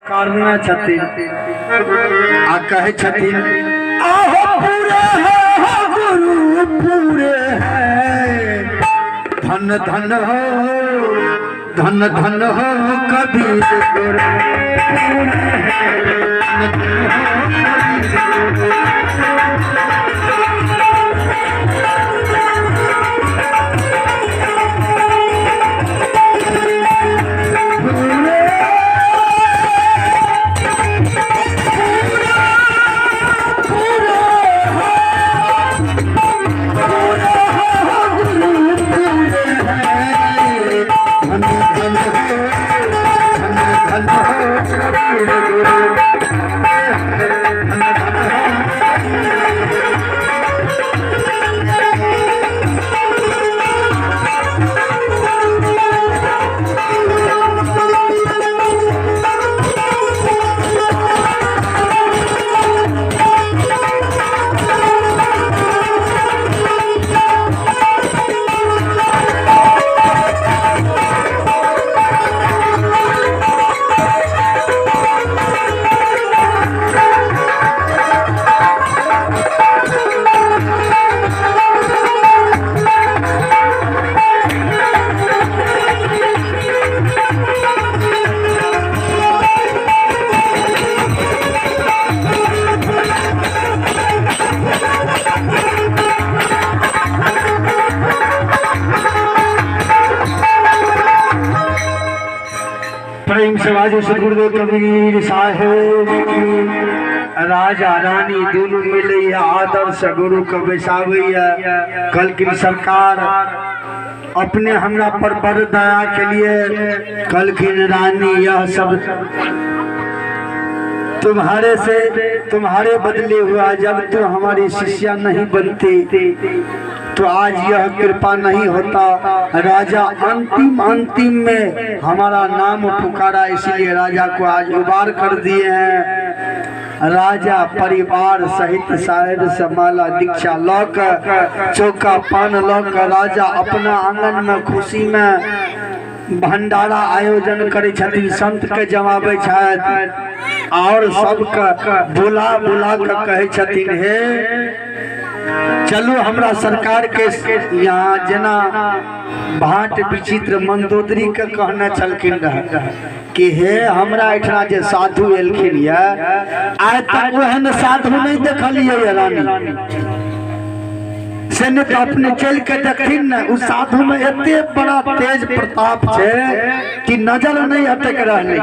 करने छथिन आ कहै छथिन, आहो पूरे है हो गुरु पूरे है, धन धन हो धन धन हो कबीर गुरु पूरे है, धन धन हो कबीर गुरु। प्रेम से बाजू सदगुरुदेव कबीर साहेब। राजा रानी दोनों मिले आदर से गुरु के बैसाबैया। कलकिन सरकार अपने हमरा पर बड़ दया के लिए, कलकिन रानी यह सब तुम्हारे से तुम्हारे बदले हुआ, जब तुम हमारी शिष्या नहीं बनती तो आज यह कृपा नहीं होता। राजा अंतिम अंतिम में हमारा नाम पुकारा, इसलिए राजा को आज उबार कर दिए हैं। राजा परिवार सहित साहेब से माला दीक्षा लक चौका पान लक राजा अपना आंगन में खुशी में भंडारा आयोजन करे छथिन, संत के जमाबै छथि और सबके बुला बुला के कहै छथिन, हे चलू हमरा सरकार के यहाँ। जेना भाट विचित्र मंदोदरी के कहने छलखिन रहे कि हे हमरा एहिठिना जे साधु एलखिन ये, आइ तक ओहन साधु नहीं देखलियै ये रानी से, नहीं तो अपने चल के देखथिन ने, उस साधु में एते बड़ा तेज प्रताप छै कि नजर नहीं अटक रहलै।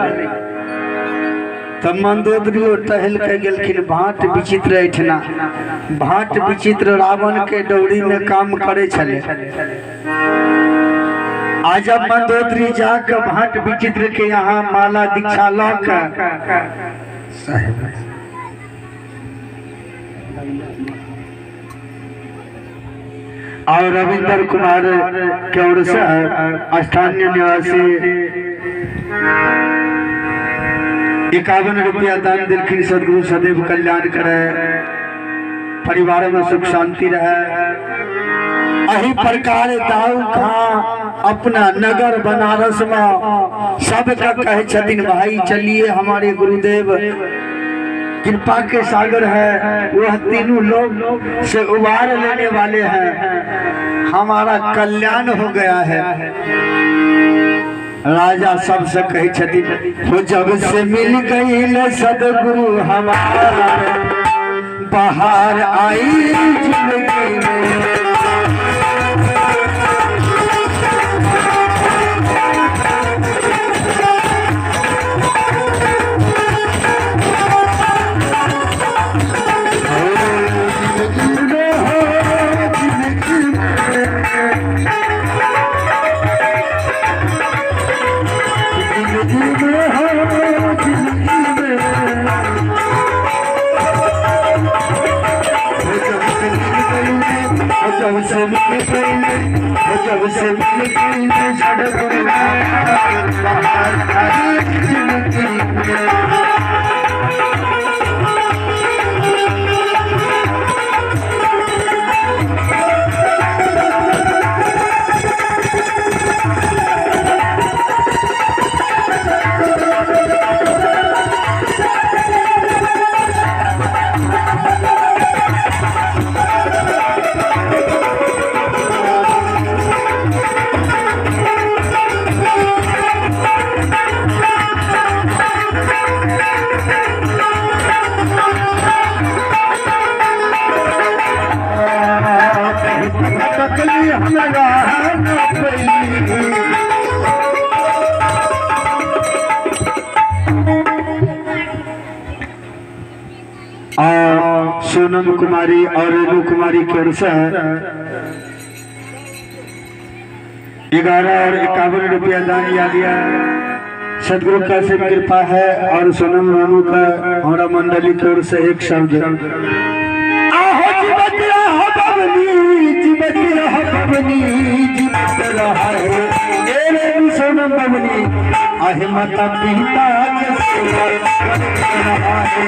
तब मंदोदरी टहल के गेलखिन भाट विचित्र एहिठिना। भाट विचित्र रावण के डौरी में काम करे छले। आ जब मंदोदरी जाके भाट विचित्र के यहाँ माला दीक्षा ल के साहेब और रविंद्र कुमार के ओर से स्थानीय निवासी 51 रुपया दान दिलखिन। सदगुरु सदैव कल्याण करे, परिवार में सुख शांति रहे। अही प्रकार दाऊ खां अपना नगर बनारस में सबके कहे छथिन, भाई चलिए हमारे गुरुदेव कृपा के सागर है, वह तीनों लोग से उबार लेने वाले हैं, हमारा कल्याण हो गया है। राजा सबसे कहे छथिन, हो जब से मिल गई सदगुरु हमारा, बाहर आई जिंदगी में। सोनम कुमारी और रेणु कुमारी की ओर से 11 और 51 रुपया दान दिया। सदगुरु का सिर्फ कृपा है और सोनम रानू का हमारा मंडली की ओर से एक शब्द। आहो जीवत रहो बबनी, जीवत रहो बबनी, जीवत रहो ए रेणु सोनम बबनी, आहे माता पिता के सेवा करत रहा है।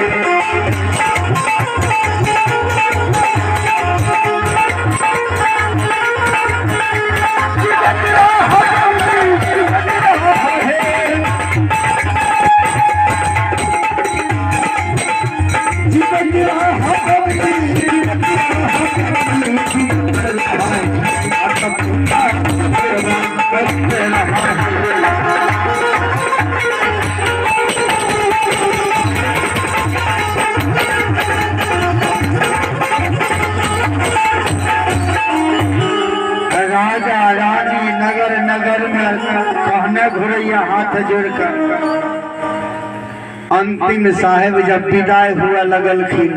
जीवत रहो बबनी, जीवत रहो है, जीवत रहो बबनी, जीवत रहो बबनी, जीवत रहो माता पिता के सेवा करत रहा है। राजा रानी नगर नगर में कहने घुरैया हाथ जोड़कर। अंतिम साहेब जब विदाई हुआ लगलखिन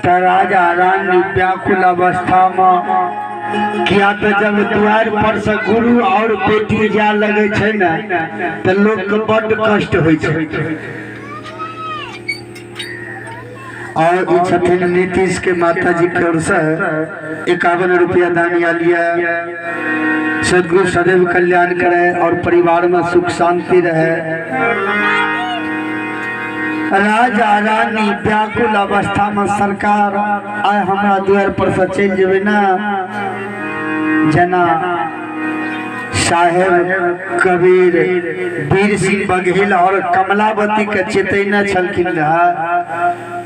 तो राजा रानी व्याकुल अवस्था में, किया तो जब द्वार पर से गुरु और बेटी जा लगे छै ने तो लोग के बड कष्ट होइ छै। और छथिन नीतीश के माता जी की ओर से 51 रुपया दान लिया। सदगुरु सदैव कल्याण करे और परिवार में सुख शांति रहे। राजा रानी व्याकुल अवस्था में सरकार आय हमरा द्वार पर से चलि जेबै ना, जना साहेब कबीर वीर सिंह बघेल और कमलावती के चेतैने छलखिन रहे,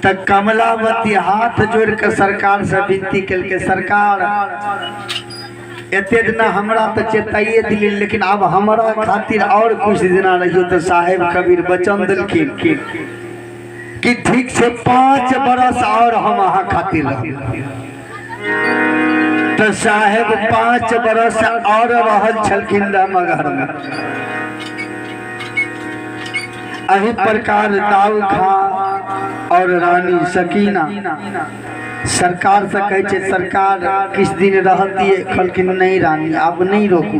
त कमलावती हाथ जोड़ के सरकार से विनती केलकै, सरकार एते दिना हमरा तो चेताइए दिली, लेकिन अब हमरा खातिर और कुछ दिना रहियो। तो साहेब कबीर वचन दिलखिन कि ठीक से 5 बरस और हम अहाँ खातिर रहब। तो साहेब 5 बरस और रहल छलखिन मगहर में। अही प्रकार दाऊ खां और रानी सकीना सरकार से कहै छै, सरकार किस दिन रहती, कहलखिन नहीं रानी आब नहीं रोकू,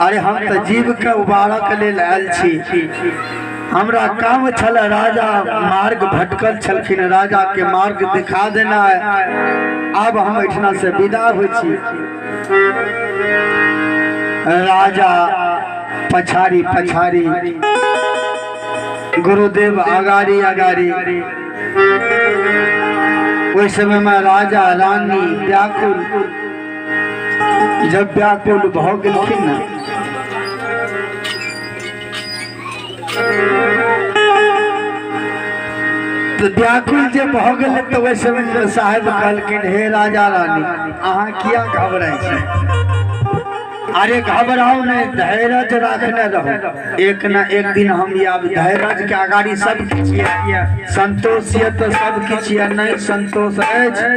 अरे हम तो जीव के उबारऽ के लेल आयल छी, हमरा काम छल, राजा मार्ग भटकल छलखिन, राजा के मार्ग दिखा देना है, आब हम एहिठिना से विदा होइ छी। राजा पछाड़ी पछाड़ी, गुरुदेव अगाड़ी अगाड़ी। ओहि समय में राजा रानी व्याकुल, जब व्याकुल भऽ गेलखिन ने तो व्याकुल जे भऽ गेलै तो ओहि समय साहेब कहलखिन, हे राजा रानी अहाँ किया घबराइ छी, अरे घबराओ नहीं, धैर्य रखने रहो, एक न एक दिन हम आब। धैर्य के अगाड़ी सब किछु ये, संतोष ये तो सब किछु ये, नहीं संतोष अछि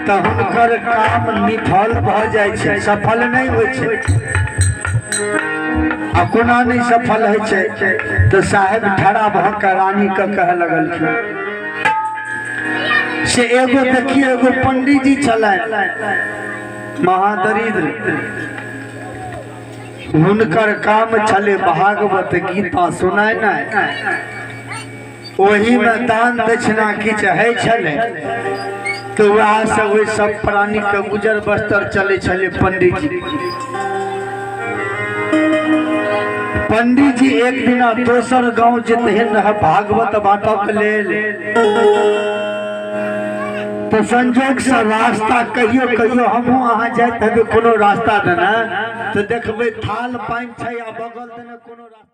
तो हुनकर काम निफल भऽ जाइ छै, सफल नहीं होइ छै। आ कोना नहीं सफल होइ छै तो साहेब ठड़ा भऽ के रानी के कहे लगलखिन से एगो देखिए एगो पंडित जी छलनि महादरिद्र, हुनकर काम छलै भागवत गीता सुनेनाइ, ओही में दान दक्षिणा किछु होइ छलै तो वएह से ओहि सब प्राणी के गुजर बस्तर चलै छलै। पंडित जी एक दिना दोसर गांव जेतहिन रहे भागवत बांटऽ के लेल, तो संजोग से रास्ता कहियो कहियो हमहूँ अहाँ जाइत हेबै कोनो रास्ता देने तो देखबै थाल पानि छै आ बगल देने कोनो रास्ता।